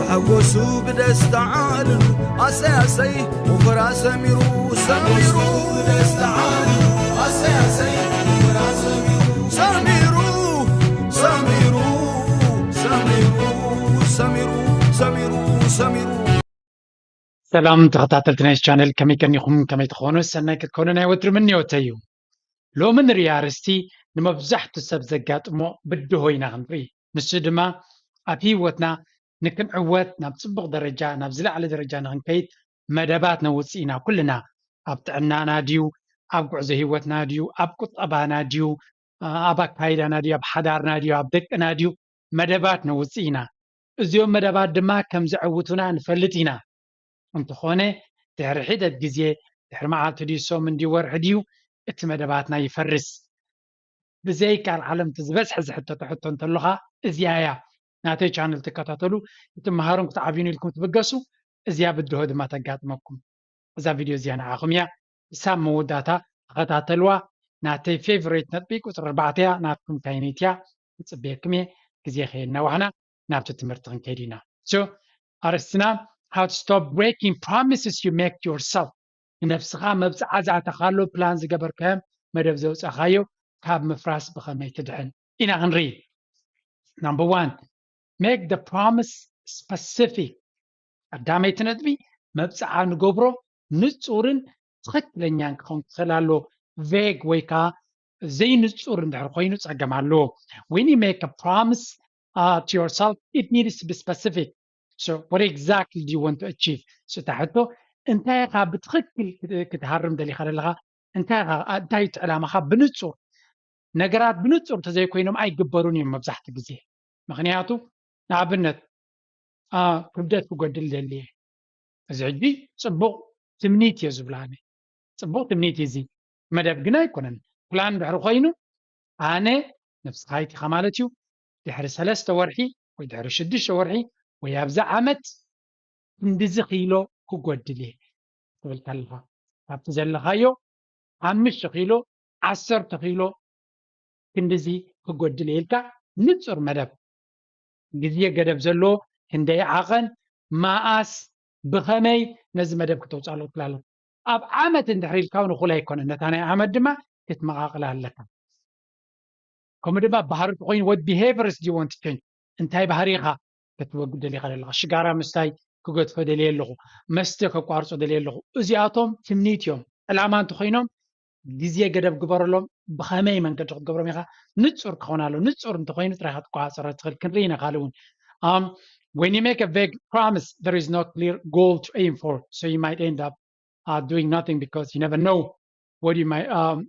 ሓጎሱ ብደስታ ዓልሉ ኣሰይ ኣሰይ ወፈራ ሰሚሩ ሰሚሩ ብደስታ ዓልሉ ኣሰይ ኣሰይ ወፈራ ሰሚሩ ሰሚሩ ሰሚሩ ሰሚሩ ሰሚሩ ሰሚሩ ሰሚሩ ሰላም ተኸታተልቲ ናይ ቻነል፣ ከመይ ቀኒኹም? ከመይ ትኾኑ? ሰናይ ክትኮኑ ናይ ወትሪ ምንዮተይ እዩ። ሎሚ ንሪኦ ኣርእስቲ ንመብዛሕቱ ሰብ ዘጋጥሞ ብድሆ ኢና ክንርኢ። ንሱ ድማ ኣብ ህይወትና ንክንዕወት፣ ናብ ፅቡቕ ደረጃ፣ ናብ ዝለዓለ ደረጃ ንክንከይድ መደባት ነውፅእ ኢና ኩልና። ኣብ ጥዕናና ድዩ፣ ኣብ ጉዕዞ ህይወትና ድዩ፣ ኣብ ቁጠባና ድዩ፣ ኣብ ኣካይዳና ድዩ፣ ኣብ ሓዳርና ድዩ፣ ኣብ ደቅና ድዩ፣ መደባት ነውፅእ ኢና። እዚኦም መደባት ድማ ከም ዘዕውቱና ንፈልጥ ኢና። እንተኾነ ድሕሪ ሒደት ግዜ፣ ድሕሪ መዓልቲ ድዩ ሰሙን ድዩ ወርሒ ድዩ እቲ መደባትና ይፈርስ። ብዘይካል ዓለም እቲ ዝበዝሐ ዝሕተቶ ሕቶ እንተሎ ኸኣ እዚኣ እያ። ናተይ ቻነል ትከታተሉ ክትመሃሩን ክትዓብዩን ኢልኩም ትብገሱ፣ እዚኣ ብድሆ ድማ ተጋጥመኩም። እዛ ቪድዮ እዚኣ ንዓኹም እያ። ክሳብ መወዳእታ ተኸታተልዋ። ናተይ ፌቨሬት ነጥቢ ቁፅሪ ኣርባዕተ እያ፣ ናትኩም ካይነይት እያ። ክፅበየኩም እየ። ግዜ ከየናዋሕና ናብቲ ትምህርቲ ክንከይድ ኢና። So ኣርእስትና how to stop breaking promises you make to yourself። ንነብስኻ መብፅዓ ዝኣተኻሉ ፕላን ዝገበርካዮም መደብ ዘውፃእኻዮ ካብ ምፍራስ ብኸመይ ትድሕን ኢና ክንርኢ። Number one, make the promise specific። ቀዳመይቲ ነጥቢ መብፅዓ ንገብሮ ንፁርን ትኽክለኛን ክኸውን ክኽእል ኣሎ። ቬግ ወይ ከዓ ዘይንፁር እንድሕር ኮይኑ ፀገም ኣለዎ። When you make a promise uh, to yourself, it needs to be specific. So what exactly do you want to achieve? So እታ ሕቶ እንታይ ኢኻ ብትኽክል ክት- ክትሃርም ደሊኻ ዘለኻ? እንታይ ኢኻ እንታይ እቲ ዕላማኻ ብንፁር? ነገራት ብንፁር እንተዘይኮይኖም ኣይግበሩን እዮም መብዛሕትኡ ግዜ። ምክንያቱ ንኣብነት አ፣ ክብደት ክጎድል ደልየ። እዚ ሕጂ ፅቡቕ ትምኒት እየ ዝብሎ ኣነ። ፅቡቕ ትምኒት እዩ እዚ። መደብ ግን ኣይኮነን። ፕላን ድሕሪ ኮይኑ ኣነ ነብስኻ ኣይቲኻ ማለት እዩ ድሕሪ ሰለስተ ወርሒ ወይ ድሕሪ ሽዱሽተ ወርሒ ወይ ኣብዚ ዓመት ክንድዚ ኪሎ ክጎድል እየ ትብል ከለኻ ካብቲ ዘለኻዮ ሓሙሽተ ኪሎ ዓሰርተ ኪሎ ክንድዚ ክጎድል እየ ኢልካ ንፁር መደብ ግዜ ገደብ ዘለዎ ክንደይ ዓቐን መኣስ ብኸመይ ነዚ መደብ ክተውፅኣሉ ትክእል ኣለካ ኣብ ዓመት እንድሕር ኢልካ እውን እኹል ኣይኮነን ነታ ናይ ዓመት ድማ ክትመቓቕላ ኣለካ ከምኡ ድማ ባህሪ ተኮይኑ what behaviors do you want to change እንታይ ባህሪ ኢኻ ከተወግድ ደሊኻ ዘለኻ ሽጋራ ምስታይ ክገድፎ ደልየ ኣለኹ መስተ ከቋርፆ ደልየ ኣለኹ እዚኣቶም ትምኒት እዮም ዕላማ እንተኮይኖም ግዜ ገደብ ግበረሎም ብኸመይ መንገዲ ክትገብሮም ኢኻ ንፁር ክኸውን ኣለዎ ንፁር እንተኮይኑ ጥራይ ክትቆፃፀሮ ትኽእል ክንርኢ ኢና ካልእ እውን um, when you make a vague promise there is no clear goal to aim for so you might end up uh, doing nothing because you never know what you might um,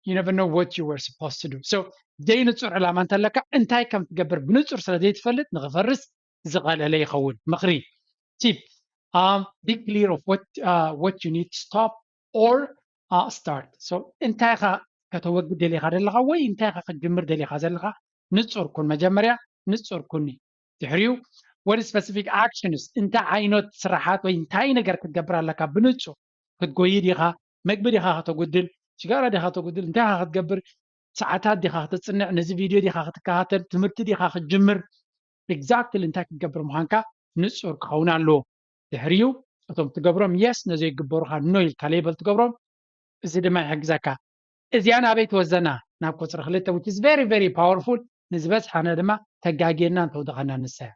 you never know what you were supposed to do so ዘይንፁር ዕላማ እንተለካ እንታይ ከም ትገብር ብንፁር ስለ ዘይትፈልጥ ንክፈርስ ዝቐለለ ይኸውን ምኽሪ tip um, be clear of what uh, what you need to stop or uh, start so እንታይ ኢኻ ከተወግድ ደሊኻ ዘለኻ ወይ እንታይ ኢኻ ክትጅምር ደሊኻ ዘለኻ ንፁር ኩን መጀመርያ ንፁር ኩኒ ድሕሪኡ what specific actions እንታይ ዓይነት ስራሓት ወይ እንታይ ነገር ክትገብር ኣለካ ብንፁር ክትጎይ ዲኻ መግቢ ዲኻ ከተጉድል ሽጋራ ዲኻ ተጉድል እንታይ ኢኻ ክትገብር ሰዓታት ዲኻ ክትፅንዕ ነዚ ቪድዮ ዲኻ ክትከታተል ትምህርቲ ዲኻ ክትጅምር exactly እንታይ ክትገብር ምዃንካ ንፁር ክኸውን ኣለዎ ድሕሪኡ እቶም ትገብሮም yes ነዘይግበሩኻ no ኢልካ ሌበል ትገብሮም እዚ ድማ ይሕግዘካ እዚኣ ናበይ ትወስደና ናብ ቁፅሪ ክልተ which is very very powerful ንዝበዝሓና ድማ ተጋግየና እንተውደቐና ንሳ እያ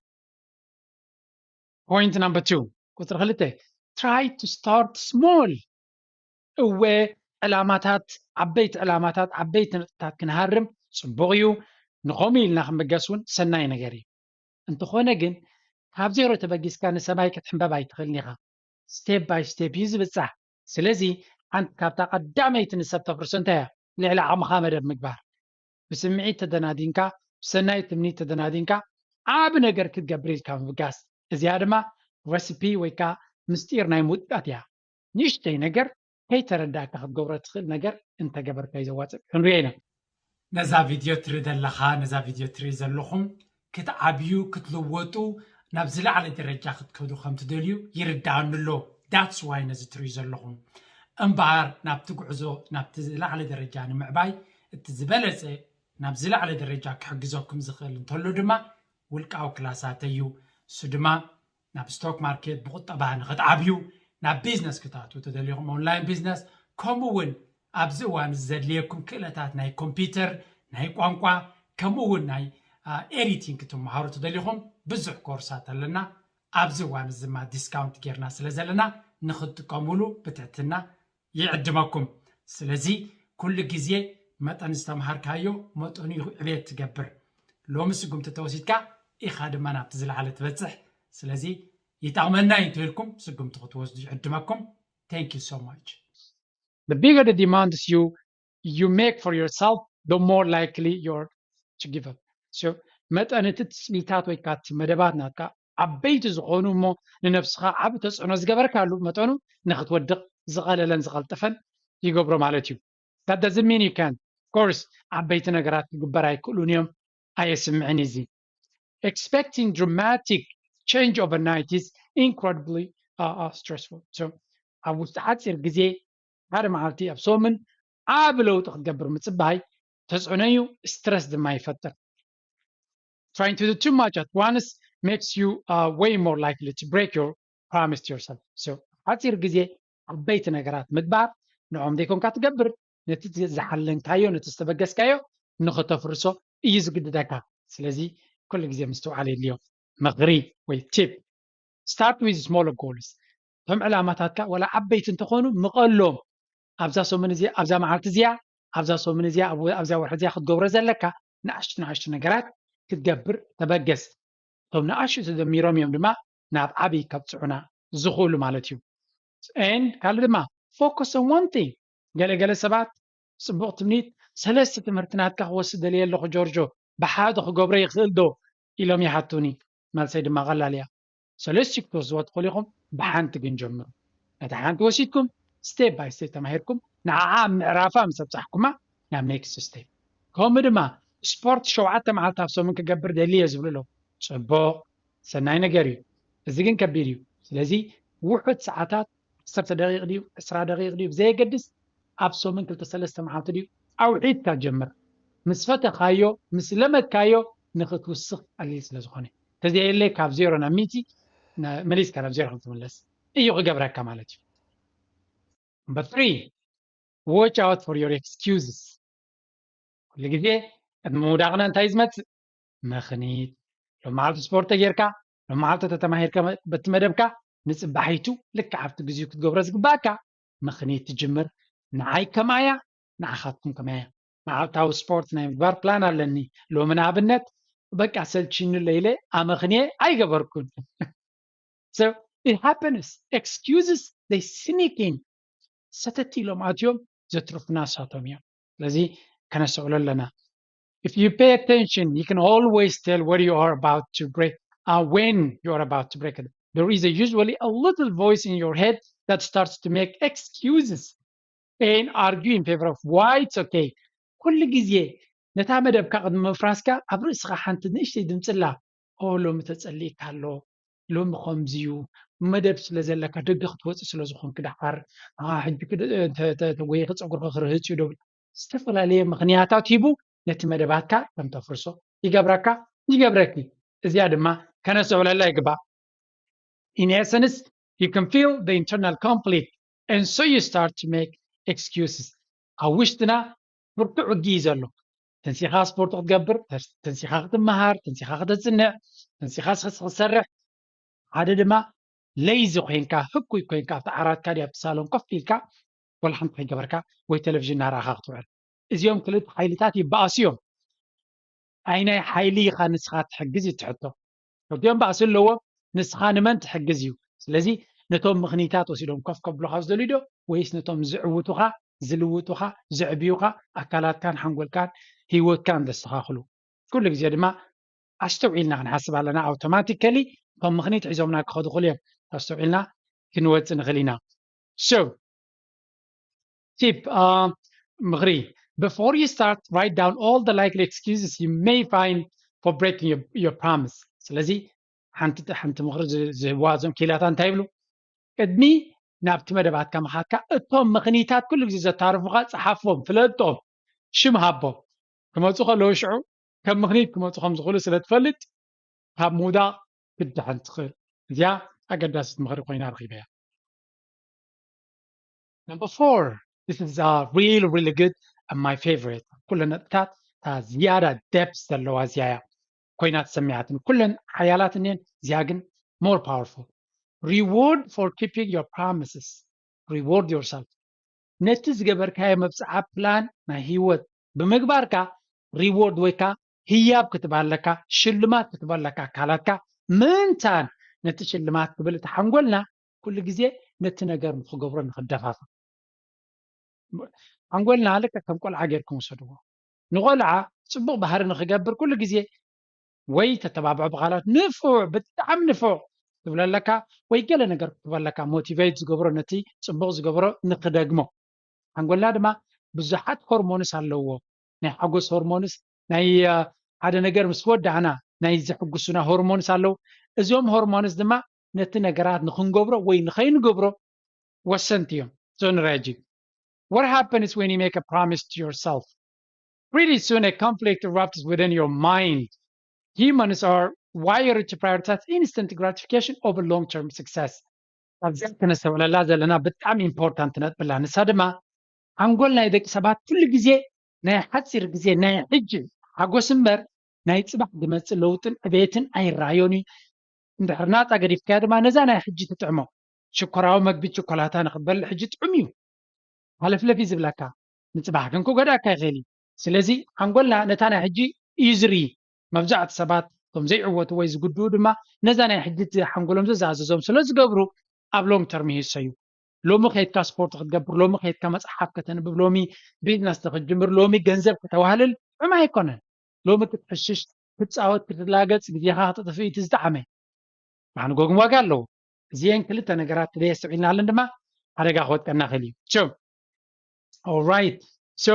point number two ቁፅሪ ክልተ try to start small እወ ዕላማታት ዓበይቲ ዕላማታት ዓበይቲ ነጥብታት ክንሃርም ፅቡቕ እዩ ንኸምኡ ኢልና ክንብገስ እውን ሰናይ ነገር እዩ እንተኾነ ግን ካብ ዜሮ ተበጊስካ ንሰማይ ክትሕንበብ ኣይትኽእልን ኢኻ step by step እዩ ዝብፃሕ ስለዚ ሓንቲ ካብታ ቀዳመይቲ ንሰብ ተፍርሶ እንታይ እያ ልዕሊ ዓቕምኻ መደብ ምግባር ብስምዒት ተደናዲንካ ብሰናይ ትምኒት ተደናዲንካ ዓቢ ነገር ክትገብር ኢልካ ምብጋስ እዚኣ ድማ ረሲፒ ወይ ከዓ ምስጢር ናይ ምውጣት እያ ንእሽተይ ነገር ከይተረዳእካ ክትገብሮ ትኽእል ነገር እንተገበርካ እዩ ዘዋፅእ ክንሪኦ ኢና ነዛ ቪድዮ ትርኢ ዘለኻ ነዛ ቪድዮ ትርኢ ዘለኹም ክትዓብዩ ክትልወጡ ናብ ዝለዓለ ደረጃ ክትከዱ ከም ትደልዩ ይርድኣኒ ኣሎ that's why ነዚ ትርእዩ ዘለኹም እምበኣር ናብቲ ጉዕዞ ናብቲ ዝለዓለ ደረጃ ንምዕባይ እቲ ዝበለፀ ናብ ዝለዓለ ደረጃ ክሕግዘኩም ዝኽእል እንተሎ ድማ ውልቃዊ ክላሳት እዩ እሱ ድማ ናብ stock market ብቁጠባ ንክትዓብዩ፣ ናብ ቢዝነስ ክትኣትዉ ተደሊኹም online business፣ ከምኡ እውን ኣብዚ እዋን እዚ ዘድልየኩም ክእለታት ናይ ኮምፒውተር፣ ናይ ቋንቋ፣ ከምኡ እውን ናይ editing ክትመሃሩ ተደሊኹም ብዙሕ ኮርሳት ኣለና። ኣብዚ እዋን እዚ ድማ discount ጌርና ስለ ዘለና ንክትጥቀሙሉ ብትሕትና ይዕድመኩም። ስለዚ ኩሉ ግዜ መጠን ዝተምሃርካዮ መጠኑ እዩ ዕቤት ትገብር። ሎሚ ስጉምቲ ተወሲድካ ኢኻ ድማ ናብቲ ዝለዓለ ትበጽሕ። ስለዚ ይጠቕመና እዩ እንተኢልኩም ስጉምቲ ክትወስዱ ይዕድመኩም። Thank you so much. The bigger the demands you you make for yourself, the more likely you're to give up. So መጠን እቲ ትፅቢታት ወይ ከዓ እቲ መደባት ናትካ ዓበይቲ ዝኾኑ እሞ ንነብስኻ ዓቢ ተፅዕኖ ዝገበርካሉ መጠኑ ንክትወድቕ ዝቐለለን ዝቐልጠፈን ይገብሮ ማለት እዩ። That doesn't mean you can't. Of course ዓበይቲ ነገራት ክግበር ኣይክእሉን እዮም። ኣየስምዕን እዚ expecting dramatic change overnight is incredibly uh, uh, stressful. So ኣብ ውሽጢ ሓፂር ግዜ ሓደ መዓልቲ ኣብ ሰሙን ዓቢ ለውጢ ክትገብር ምፅባይ ተፅዕኖ እዩ፣ ስትረስ ድማ ይፈጥር። Trying to do too much at once makes you uh, way more likely to break your promise to yourself. So ሓፂር ግዜ ዓበይቲ ነገራት ምግባር ንዖም ዘይኮንካ ትገብር፣ ነቲ ዝሓለንካዮ ነቲ ዝተበገስካዮ ንኽተፍርሶ እዩ ዝግድደካ። ስለዚ ኩሉ ግዜ ምስትውዓል የድልዮ። ምኽሪ ወይ ቲፕ start with small goals። እቶም ዕላማታትካ ወላ ዓበይቲ እንተኾኑ ምቐሎም ኣብዛ ሰሙን እዚኣ ኣብዛ መዓልቲ እዚኣ ኣብዛ ሰሙን እዚኣ ኣብዛ ወርሒ እዚኣ ክትገብሮ ዘለካ ንኣሽቱ ንኣሽቱ ነገራት ክትገብር ተበገስ። እቶም ንኣሽቱ ተደሚሮም እዮም ድማ ናብ ዓብዪ ከብፅሑና ዝኽእሉ ማለት እዩ። And ካልእ ድማ focus on one thing። ገለገለ ሰባት ፅቡቕ ትምኒት ሰለስተ ትምህርቲ ናትካ ክወስድ ደልየ ኣለኹ ጆርጆ፣ ብሓደ ክገብሮ ይኽእል ዶ ኢሎም ይሓቱኒ። መልሰይ ድማ ቀላል እያ። ሰለስቲ ክትወስድዎ ትኽእሉ ኢኹም፣ ብሓንቲ ግን ጀምሩ። ነታ ሓንቲ ወሲድኩም step by step ተማሂርኩም ንዓዓ ኣብ ምዕራፋ ምስ ኣብፃሕኩማ ናብ next step። ከምኡ ድማ ስፖርት ሸውዓተ መዓልቲ ኣብ ሰሙን ክገብር ደሊ እየ ዝብሉ ኣለዉ። ፅቡቕ ሰናይ ነገር እዩ። እዚ ግን ከቢድ እዩ። ስለዚ ውሑድ ሰዓታት ዓሰርተ ደቂቕ ድዩ ዕስራ ደቂቕ ድዩ ብዘየገድስ ኣብ ሰሙን ክልተ ሰለስተ መዓልቲ ድዩ ኣውዒድካ ጀምር። ምስ ፈተኻዮ ምስ ለመድካዮ ንኽትውስኽ ቀሊል ስለ ዝኾነ ተዘየለ ካብ ዜሮ ናብ ሚእቲ መሊስካ ናብ ዜሮ ክትምለስ እዩ ክገብረካ ማለት እዩ። Number three, watch out for your excuses. ኩሉ ግዜ ቅድሚ ምውዳቕና እንታይ ዝመፅእ? ምኽኒት። ሎም መዓልቲ ስፖርት ተጌርካ ሎም መዓልቲ ተተማሂርካ በቲ መደብካ ንፅባሒቱ ልክዕ ኣብቲ ግዜኡ ክትገብሮ ዝግባእካ ምኽኒት ትጅምር። ንዓይ ከማያ ንዓኻትኩም ከማያ መዓልታዊ ስፖርት ናይ ምግባር ፕላን ኣለኒ። ሎሚ ንኣብነት በቃ ሰልችኒ ለይለ ኣመኽንየ ኣይገበርኩን። So it happens. Excuses they sneak in. ሰተት ኢሎም ኣትዮም ዘትርፉና ሳቶም እዮም። ስለዚ ከነስተውዕሎ ኣለና። If you pay attention, you can always tell where you are about to break, uh, when you are about to break it. There is a usually a little voice in your head that starts to make excuses and argue in favor of why it's okay. ኩሉ ግዜ ነታ መደብካ ቅድሚ ምፍራስካ ኣብ ርእስኻ ሓንቲ ንእሽተይ ድምፅላ ኦ ሎሚ ተፀሊእካ ኣሎ፣ ሎሚ ከምዚ እዩ፣ መደብ ስለ ዘለካ ደገ ክትወፅእ ስለ ዝኾንክ ደሓር ሕጂ ተጎይኺ ፀጉርኺ ክርህፅ እዩ ዶ ዝተፈላለየ ምኽንያታት ሂቡ ነቲ መደባትካ ከም ተፍርሶ ይገብረካ ይገብረኪ። እዚኣ ድማ ከነስተውዕለላ ይግባእ። In essence, you can feel the internal conflict and so you start to make excuses. ኣብ ውሽጥና ብርቱዕ ውግእ እዩ ዘሎ። ተንሲኻ ስፖርት ክትገብር፣ ተንሲኻ ክትመሃር፣ ተንሲኻ ክተፅንዕ፣ ተንሲኻ ክትሰርሕ፣ ሓደ ድማ ለይዚ ኮይንካ ህኩይ ኮይንካ ኣብቲ ዓራትካ ድዩ ኣብቲ ሳሎን ኮፍ ኢልካ ወላ ሓንቲ ከይገበርካ ወይ ቴሌቪዥን እናረኣኻ ክትውዕል። እዚኦም ክልተ ሓይልታት ይበኣሱ እዮም። ኣይናይ ሓይሊ ኢኻ ንስኻ ትሕግዝ እዩ እቲ ሕቶ። ክልቲኦም ባእሲ ኣለዎም። ንስኻ ንመን ትሕግዝ እዩ። ስለዚ ነቶም ምኽኒታት ወሲዶም ኮፍ ከብሉኻ ዝደልዩ ዶ ወይስ ነቶም ዝዕውቱኻ ዝልውጡኻ ዘዕብዩኻ ኣካላትካን ሓንጎልካን ህይወትካን ዘስተኻኽሉ? ኩሉ ግዜ ድማ ኣስተውዒልና ክንሓስብ ኣለና። ኣውቶማቲካሊ እቶም ምኽኒት ሒዞምና ክኸዱ ክእሉ እዮም። ኣስተውዒልና ክንወፅእ ንኽእል ኢና። So tip, uh, ምኽሪ, before you start, write down all the likely excuses you may find for breaking your, your promise. ስለዚ ሓንቲ ሓንቲ ምኽሪ ዝህዋ እዞም ኪላታ እንታይ ይብሉ? ቅድሚ ናብቲ መደባትካ ምኻድካ እቶም ምኽኒታት ኩሉ ግዜ ዘታርፉኻ ፀሓፎም፣ ፍለጦም፣ ሽም ሃቦም። ክመፁ ከለዉ ሽዑ ከም ምኽኒት ክመፁ ከም ዝኽእሉ ስለ ትፈልጥ ካብ ምውዳቕ ክድሕን ትኽእል። እዚኣ ኣገዳሲት ምኽሪ ኮይና ረኺበያ። Number four, this is uh, really really good and my favorite። ኩለን ነጥብታት እታ ዝያዳ depth ዘለዋ እዚኣ እያ ኮይና ተሰሚዓትኒ። ኩለን ሓያላት እኔን፣ እዚኣ ግን more powerful። Reward for keeping your promises. Reward yourself። ነቲ ዝገበርካዮ መብፅዓ ፕላን ናይ ህይወት ብምግባርካ reward ወይ ከዓ ህያብ ክትበሃለካ፣ ሽልማት ክትበሃለካ ኣካላትካ ምእንታን ነቲ ሽልማት ክብል እቲ ሓንጎልና ኩሉ ግዜ ነቲ ነገር ንክገብሮ ንክደፋፍእ። ሓንጎልና ልክዕ ከም ቆልዓ ጌርኩም ውሰድዎ። ንቆልዓ ፅቡቅ ባህሪ ንክገብር ኩሉ ግዜ ወይ ተተባብዖ ብቃላት ንፉዕ፣ ብጣዕሚ ንፉዕ ትብሎ ኣለካ፣ ወይ ገለ ነገር ክትበለካ ሞቲቬት ዝገብሮ፣ ነቲ ፅቡቅ ዝገብሮ ንክደግሞ። ሓንጎልና ድማ ብዙሓት ሆርሞንስ ኣለዎ። ናይ ሓጎስ ሆርሞንስ፣ ናይ ሓደ ነገር ምስ ወዳእና ናይ ዘሕጉሱና ሆርሞንስ ኣለዉ። እዚኦም ሆርሞንስ ድማ ነቲ ነገራት ንክንገብሮ ወይ ንከይንገብሮ ወሰንቲ እዮም። So ንረጂ። What happens when you make a promise to yourself? Pretty soon a conflict erupts within your mind. Humans are wired to prioritize instant gratification over long-term success. ኣብዚኣ ከነስተውዕለላ ዘለና ብጣዕሚ ኢምፖርታንት ነጥብላ፣ ንሳ ድማ ሓንጎል ናይ ደቂ ሰባት ኩሉ ግዜ ናይ ሓፂር ግዜ ናይ ሕጂ ሓጎስ እምበር ናይ ፅባሕ ዝመፅእ ለውጥን ዕቤትን ኣይረኣዮን እዩ። እንድሕር ናፃ ገዲፍካዮ ድማ ነዛ ናይ ሕጂ ትጥዕሞ። ሽኮራዊ መግቢ ቸኮላታ ንክትበልዕ ሕጂ ጥዑም እዩ፣ ሃለፍለፍ እዩ ዝብለካ፣ ንፅባሕ ግን ክጎድኣካ ይኽእል እዩ። ስለዚ ሓንጎልና ነታ ናይ ሕጂ እዩ ዝርኢ። መብዛሕቲ ሰባት እቶም ዘይዕወቱ ወይ ዝጉድኡ ድማ ነዛ ናይ ሕጂ እቲ ሓንጎሎም ዘዝኣዘዞም ስለ ዝገብሩ ኣብ long term ይህሰዩ። ሎሚ ከይድካ ስፖርት ክትገብር፣ ሎሚ ከይድካ መፅሓፍ ከተንብብ፣ ሎሚ ቢዝነስ ክትጅምር፣ ሎሚ ገንዘብ ክተዋህልል ጥዑም ኣይኮነን። ሎሚ ክትሕሽሽ፣ ክትፃወት፣ ክትላገፅ፣ ግዜኻ ክተጥፍእ እቲ ዝጠዓመ። ማሕንጎ ግን ዋጋ ኣለዎ። እዚአን ክልተ ነገራት ተዘየስተውዒልናለን ድማ ሓደጋ ክወድቀና ይኽእል እዩ። So, all right. So,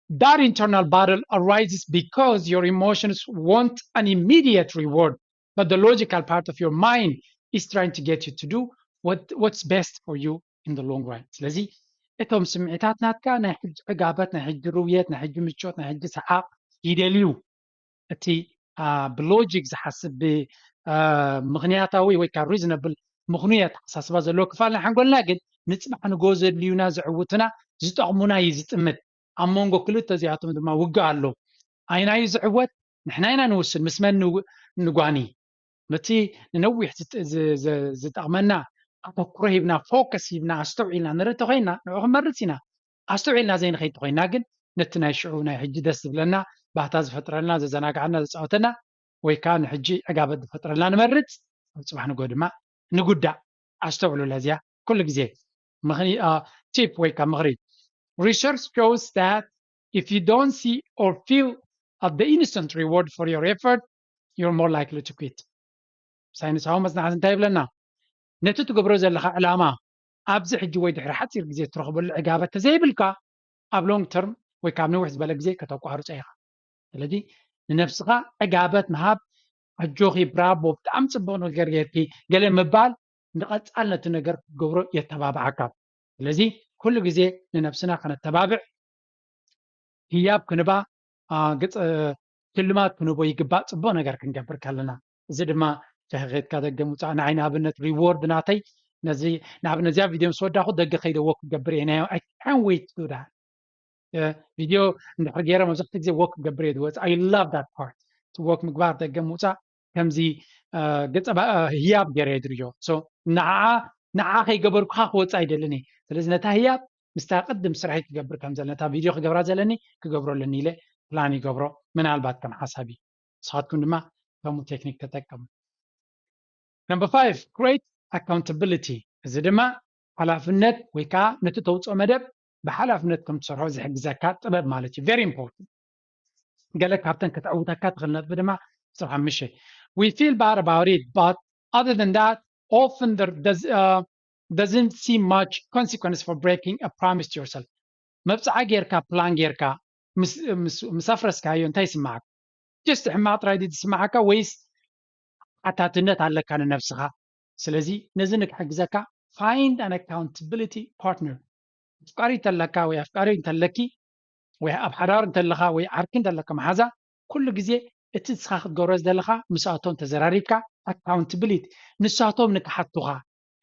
that internal battle arises because your emotions want an immediate reward, but the logical part of your mind is trying to get you to do what, what's best for you in the long run. ስለዚ እቶም ስምዒታት ናትካ ናይ ሕጂ ዕጋበት፣ ናይ ሕጂ ርውየት፣ ናይ ሕጂ ምቾት፣ ናይ ሕጂ ሰሓቕ ይደልዩ። እቲ ብሎጂክ ዝሓስብ ብምኽንያታዊ ወይ ከዓ ሪዝነብል ምኽኑይ ኣተሓሳስባ ዘለዎ ክፋል ናይ ሓንጎልና ግን ንፅባሕ ንጎ ዘድልዩና፣ ዘዕውቱና፣ ዝጠቕሙና እዩ ዝጥምት። ኣብ መንጎ ክልተ እዚኣቶም ድማ ውግእ ኣሎ። ኣይናዩ ዝዕወት? ንሕና ኢና ንውስን። ምስ መን ንጓኒ? ነቲ ንነዊሕ ዝጠቕመና ኣተኩሮ ሂብና፣ ፎከስ ሂብና፣ ኣስተውዒልና ንርኢ ተኮይንና ንዑ ክንመርፅ ኢና። ኣስተውዒልና ዘይንኸይድ ተኮይንና ግን ነቲ ናይ ሽዑ ናይ ሕጂ ደስ ዝብለና፣ ባህታ ዝፈጥረልና፣ ዘዘናግዓና፣ ዘፃወተና ወይ ከዓ ንሕጂ ዕጋበት ዝፈጥረልና ንመርፅ። ኣብ ፅባሕ ንጎ ድማ ንጉዳእ። ኣስተውዕሉላ እዚኣ ኩሉ ግዜ። ቲፕ ወይ ከዓ ምኽሪ። Research shows that if you don't see or feel at the instant reward for your effort, you're more likely to quit. ሳይንሳዊ መፅናዕቲ እንታይ ይብለና? ነቲ ትገብሮ ዘለካ ዕላማ ኣብዚ ሕጂ ወይ ድሕሪ ሓፂር ግዜ ትረኽበሉ ዕጋበት ተዘይብልካ ኣብ long term ወይ ካብ ነዊሕ ዝበለ ግዜ ከተቋርፆ ኢኻ። ስለዚ ንነብስኻ ዕጋበት ምሃብ፣ ኣጆኺ፣ ብራቦ፣ ብጣዕሚ ፅቡቅ ነገር ጌርኪ፣ ገለ ምባል ንቐፃል ነቲ ነገር ክትገብሮ የተባብዓካ። ስለዚ ኩሉ ግዜ ንነብስና ከነተባብዕ፣ ህያብ ክንባ፣ ገፀ ሽልማት ክንቦ ይግባእ፣ ፅቡቅ ነገር ክንገብር ከለና። እዚ ድማ ሸኺ ከይድካ ደገ ምውፃእ፣ ንዓይ ንኣብነት ሪዎርድ ናተይ ነዚ፣ ንኣብነት እዚኣ ቪድዮ ምስ ወዳኹ ደገ ከይደ ወክ ክገብር እየ። ናይ I can't wait to do that። ቪድዮ እንድሕር ገይረ መብዛሕትኡ ግዜ ወክ ክገብር እየ ዝወፅእ። I love that part። እቲ ወክ ምግባር፣ ደገ ምውፃእ ከምዚ ገፀ ህያብ ገይረ እየ ዝርዮ። ንዓ ንዓ ከይገበርኩኻ ክወፅእ ኣይደልን እየ። ስለዚ ነታ ህያብ ምስታ ቅድም ስራሐይ ክገብር ከም ዘለ፣ ነታ ቪድዮ ክገብራ ዘለኒ ክገብሮ ኣለኒ ኢለ ፕላን ይገብሮ። ምናልባት ከም ሓሳብ እዩ። ንስኻትኩም ድማ ከምኡ ቴክኒክ ተጠቀሙ። Number five, create accountability። እዚ ድማ ሓላፍነት ወይ ከዓ ነቲ ተውፅኦ መደብ ብሓላፍነት ከም ትሰርሖ ዝሕግዘካ ጥበብ ማለት እዩ። Very important። ገለ ካብተን ከተዕውተካ ትኽእል ነጥቢ ድማ ስራሕ ምሽ። We feel bad about it, but other than that, often there does, uh, doesn't see much consequence for breaking a promise to yourself. መብፅዓ ጌርካ፣ ፕላን ጌርካ ምስ ኣፍረስካዮ እንታይ ይስምዓካ? ጀስት ሕማቕ ጥራይ ድዩ ዝስምዓካ ወይስ ሓታትነት ኣለካ ንነብስኻ? ስለዚ ነዚ ንክሕግዘካ find an accountability partner። ኣፍቃሪ እንተለካ ወይ ኣፍቃሪ እንተለኪ ወይ ኣብ ሓዳር እንተለኻ ወይ ዓርኪ እንተለካ መሓዛ፣ ኩሉ ግዜ እቲ ንስኻ ክትገብሮ ዝደለኻ ምስኣቶም ተዘራሪብካ accountability ንሳቶም ንክሓቱኻ፣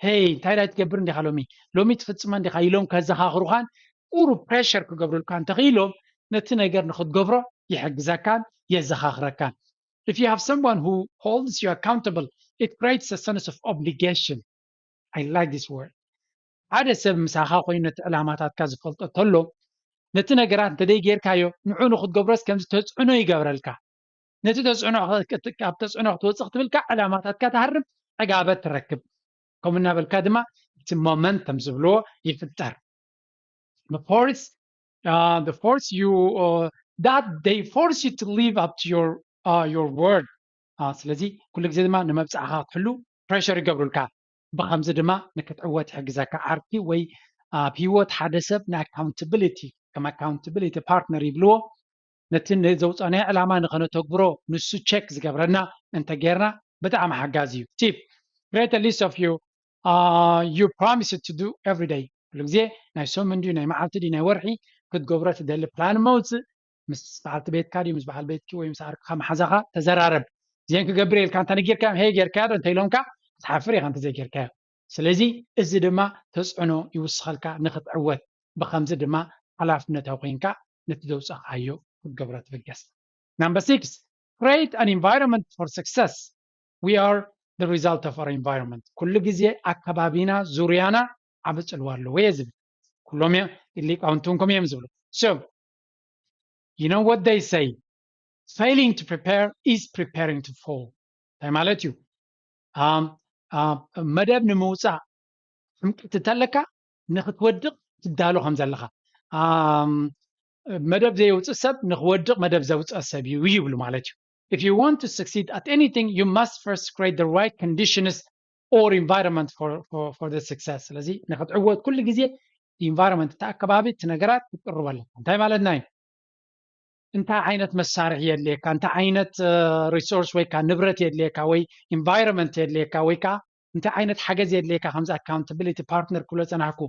ሄይ እንታይ ዳይ ትገብር እንዲኻ ሎሚ ሎሚ ትፍፅመ እንዲኻ ኢሎም ከዘኻኽሩኻን ቁሩብ pressure ክገብሩልካ እንተኽኢሎም ነቲ ነገር ንክትገብሮ ይሕግዘካን የዘኻኽረካን። If you have someone who holds you accountable, it creates a sense of obligation. I like this word. ሓደ ሰብ ምሳኻ ኮይኑ ነቲ ዕላማታትካ ዝፈልጦ ተሎ ነቲ ነገራት እንተደይ ጌርካዮ ንዑ ንክትገብሮስ ከምዚ ተፅዕኖ ይገብረልካ። ነቲ ተፅዕኖ ኣብ ተፅዕኖ ክትወፅእ ክትብል ከዓ ዕላማታትካ ትሃርም ዕጋበት ትረክብ። ከምኡ እናበልካ ድማ እቲ momentum ዝብልዎ ይፍጠር። The force, uh, the force you uh, that they force you to live up to your uh, your word. Uh, ስለዚ ኩሉ ግዜ ድማ ንመብፅዕኻ ክትሕሉ pressure ይገብሩልካ። ብከምዚ ድማ ንክትዕወት ይሕግዘካ። ዓርኪ ወይ ኣብ ህይወት ሓደ ሰብ ን accountability ከም accountability partner ይብልዎ። ነቲ ዘውፀናዮ ዕላማ ንኸነተግብሮ ንሱ check ዝገብረና እንተጌርና ብጣዕሚ ሓጋዚ እዩ። Tip, create a list of you uh, you promise to do every day. ኩሉ ግዜ ናይ ሰሙን ድዩ ናይ መዓልቲ ድዩ ናይ ወርሒ ክትገብሮ ትደሊ ፕላን መውፅእ። ምስ በዓልቲ ቤትካ ድዩ ምስ በዓል ቤትኪ ወይ ምስ ዓርክኻ መሓዛኻ ተዘራረብ። እዚአን ክገብር ኢልካ እንተ ነጊርካዮም ሄይ ጌርካዮ ዶ እንተ ኢሎምካ ክትሓፍር ኢኻ እንተ ዘይጌርካዮ። ስለዚ እዚ ድማ ተፅዕኖ ይውስኸልካ ንክትዕወት። ብከምዚ ድማ ሓላፍነታዊ ኮይንካ ነቲ ዘውፃእካዮ ክትገብሮ ትብገስ። Number six, create an environment for success. We are the result of our environment. ኩሉ ግዜ ኣከባቢና ዙርያና ዓብ ፅልዋ ኣለዎ እየ ዝብል። ኩሎም እዮም ሊቃውንቲ እውን ከምኡ እዮም ዝብሉ። So you know what they say, failing to prepare is preparing to fall. እንታይ ማለት እዩ? መደብ ንምውፃእ ሕምቀት እንተለካ ንክትወድቕ ትዳሎ ከም ዘለኻ፣ መደብ ዘየውፅእ ሰብ ንክወድቕ መደብ ዘውፀአ ሰብ እዩ ይብሉ ማለት እዩ። If you want to succeed at anything, you must first create the right conditions or environment for, for, for the success. ስለዚ ንክትዕወት ኩሉ ግዜ environment፣ እቲ ኣከባቢ፣ እቲ ነገራት ክትቅርበሉ። እንታይ ማለትና እዩ? እንታይ ዓይነት መሳርሒ የድልየካ፣ እንታይ ዓይነት resource ወይ ከዓ ንብረት የድልየካ ወይ environment የድልየካ ወይ ከዓ እንታይ ዓይነት ሓገዝ የድልየካ? ከምዚ accountability partner ክብሎ ፀናሕኩ።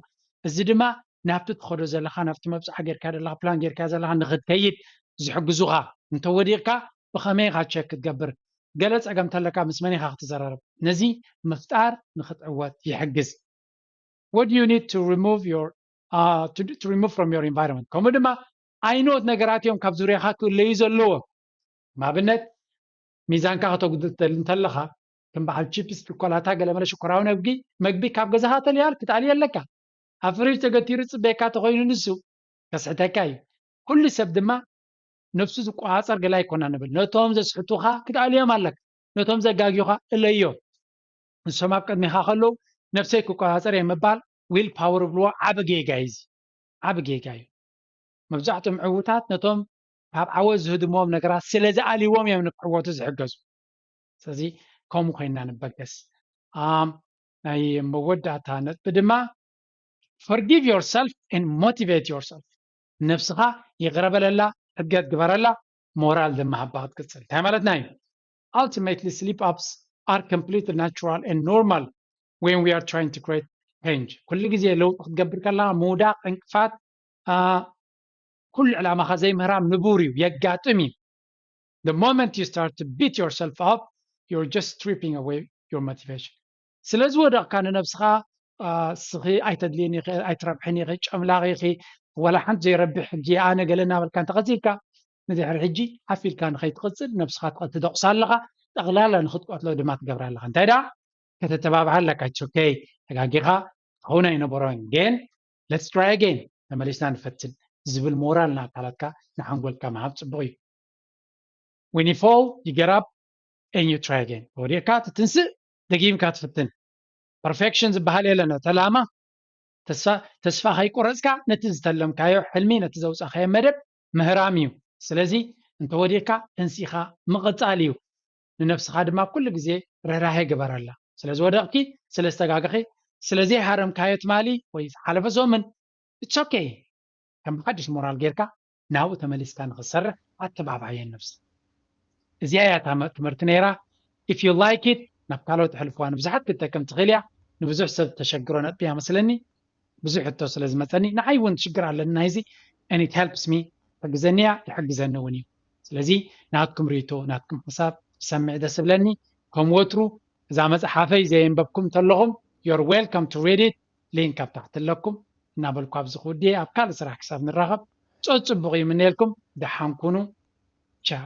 እዚ ድማ ናብቲ ትኸዶ ዘለካ፣ ናብቲ መብፅዓ ጌርካ ዘለካ፣ ፕላን ጌርካ ዘለካ ንክትከይድ ዝሕግዙካ። እንተወዲቕካ ብኸመይ ኢኻ ቸክ ክትገብር? ገለ ፀገም እንተለካ ምስ መን ኢኻ ክትዘራረብ? ነዚ ምፍጣር ንክትዕወት ይሕግዝ። What do you need to remove your uh, to, to remove from your environment? ከምኡ ድማ ኣይኖት ነገራት እዮም ካብ ዙርያኻ ክእለዩ ዘለዎ። ንኣብነት ሚዛንካ ከተጉድል እንተለኻ ከም በዓል ቺፕስ፣ ችኮላታ፣ ገለመለ ሽኮራዊ ነብጊ መግቢ ካብ ገዛኻ ተልያል ክትኣልየ ኣለካ። ኣብ ፍሪጅ ተገቲሩ ፅበየካ ተኮይኑ ንሱ ከስሕተካ እዩ። ኩሉ ሰብ ድማ ነብሱ ዝቆፃፀር ገላ ይኮና ንብል። ነቶም ዘስሕቱኻ ክትኣልዮም ኣለካ። ነቶም ዘጋግዩኻ እለዮም። ንሶም ኣብ ቅድሚኻ ከለዉ ነብሰይ ክቆፃፀር እየ ምባል ዊል ፓወር ብልዎ ዓቢ ጌጋ እዩ። እዚ ዓቢ ጌጋ እዩ። መብዛሕትኦም ዕዉታት ነቶም ካብ ዓወት ዝህድምዎም ነገራት ስለ ዝኣልይዎም እዮም ንክዕወቱ ዝሕገዙ። ስለዚ ከምኡ ኮይንና ንበገስ። ናይ መወዳእታ ነጥቢ ድማ forgive yourself and motivate yourself። ነብስኻ ይቕረ በለላ፣ ሕድገት ግበረላ፣ ሞራል ድማ ሃባ ክትቅፅል። እንታይ ማለትና እዩ? Ultimately, slip ups are completely natural and normal when we are trying to create change. ኩሉ ግዜ ለውጢ ክትገብር ከለካ ምውዳቕ፣ ዕንቅፋት፣ ኩሉ ዕላማኻ ዘይምህራም ንቡር እዩ፣ የጋጥም እዩ። The moment you start to beat yourself up, you're just stripping away your motivation. ስለ ዝወደቕካ ንነብስኻ ስኺ ኣይተድልየኒ ኢኺ፣ ኣይትረብሕኒ ኢኺ፣ ጨምላቒ ኢኺ፣ ወላ ሓንቲ ዘይረብሕ ሕጂ ኣነ ገለ እናበልካ እንተቐፂልካ ንድሕሪ ሕጂ ዓፍ ኢልካ ንኸይትቕፅል ነብስኻ ትደቑሳ ኣለኻ። ጠቕላላ ንክትቀትሎ ድማ ትገብራ ኣለኻ። እንታይ ደኣ ከተተባብዓ ኣለካ። It's okay፣ ተጋጊኻ ክኸውን ኣይነበሮን፣ ግን let's try again፣ ተመሊስና ንፈትን ዝብል ሞራል ንኣካላትካ ንሓንጎልካ ምሃብ ፅቡቕ እዩ። When you fall, you get up and you try again። ወዲቕካ ትትንስእ፣ ደጊምካ ትፍትን። Perfection ዝበሃል የለን። እቲ ዕላማ ተስፋ ከይቆረፅካ ነቲ ዝተለምካዮ ሕልሚ፣ ነቲ ዘውፃእካዮ መደብ ምህራም እዩ። ስለዚ እንተወዲቕካ ተንሲእካ ምቕፃል እዩ። ንነብስኻ ድማ ኩሉ ግዜ ርህራሄ ግበረላ። ስለ ዝወደቕኪ፣ ስለ ዝተጋገኺ፣ ስለ ዘይሃረምካዮ ትማሊ ወይ ዝሓለፈ ሰሙን፣ it's okay። ከም ብሓድሽ ሞራል ጌርካ ናብኡ ተመሊስካ ንክትሰርሕ ኣተባብዓየን ነብስኻ። እዚኣ እያ እታ ትምህርቲ ነይራ። If you like it፣ ናብ ካልኦት ኣሕልፍዋ፣ ንብዙሓት ክትጠቅም ትኽእል እያ። ንብዙሕ ሰብ ተሸግሮ ነጥቢ እያ መስለኒ። ብዙሕ ሕቶ ስለ ዝመፀኒ፣ ንዓይ እውን ሽግር ኣለኒ ናይዚ፣ and it helps me፣ ትሕግዘኒ እያ፣ ይሕግዘኒ እውን እዩ። ስለዚ ናትኩም ርእይቶ፣ ናትኩም ሓሳብ ክሰምዕ ደስ ዝብለኒ። ከም ወትሩ እዛ መፅሓፈይ ዘየንበብኩም እንተለኹም you're welcome to read it. ሊንክ ኣብ ታሕቲ ኣለኩም እናበልኩ ኣብዚ ክውድየ፣ ኣብ ካልእ ስራሕ ክሳብ ንራኸብ ጸጽቡቕ ይምነየልኩም። ደሓን ኩኑ። ቻው።